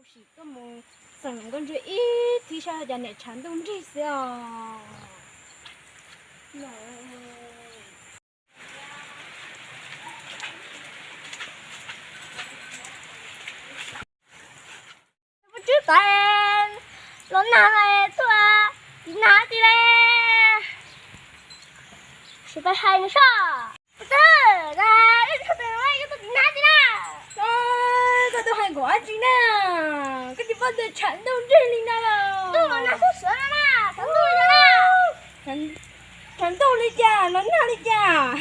Phim tuaj mus txeem nkauj ntsuag ib thib saib cas niam tshav ntuj nrig xwb os. Pub tswb tod los nag tuaj tiv nag ti le. Sim pab hais nws soj. Tub, ib tug tus yuav tuaj tiv nag ti na. Koj tuaj hais nkaus dab tsi na? Koj tsis paub tias tshav ntuj nrig li no los? Ntuj los nag xub xwb na, tshav ntuj li cas na? Tshav ntuj li cas los nag li cas?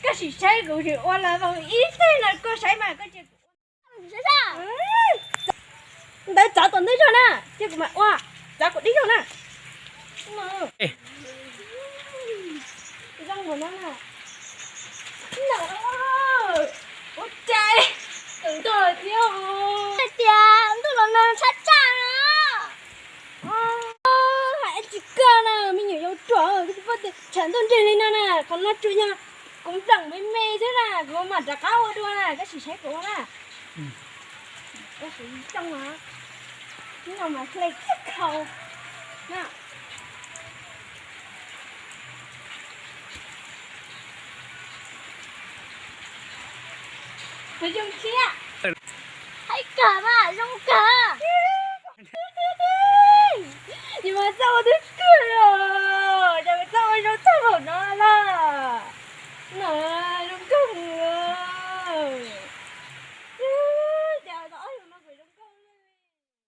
Koj sim saib kuv tsis ua los vau ib teg no koj saib mas koj cia kuv ua. Ntawd txov tom ntej zog na, cia kuv mam ua, txov kuv dib zog na. Zoo npaum no na. Ua cas tawm ntuj lawm thiab. Hais tias ntuj los nag tshab tshaj na. Hais tsis kawg na, me nyuam yaus ruam, koj tsis paub tias tshav ntuj nrig li no na, qhov no tsuas yog kuv npleem me me xwb na, kuv mam rov qab ua dua na, koj sim saib kuv ua na. Koj sim coj na, no mas hle kiag khau na. Zoo thiab. Haib kawg mas zoo kawg. Yus mas txawj ua twb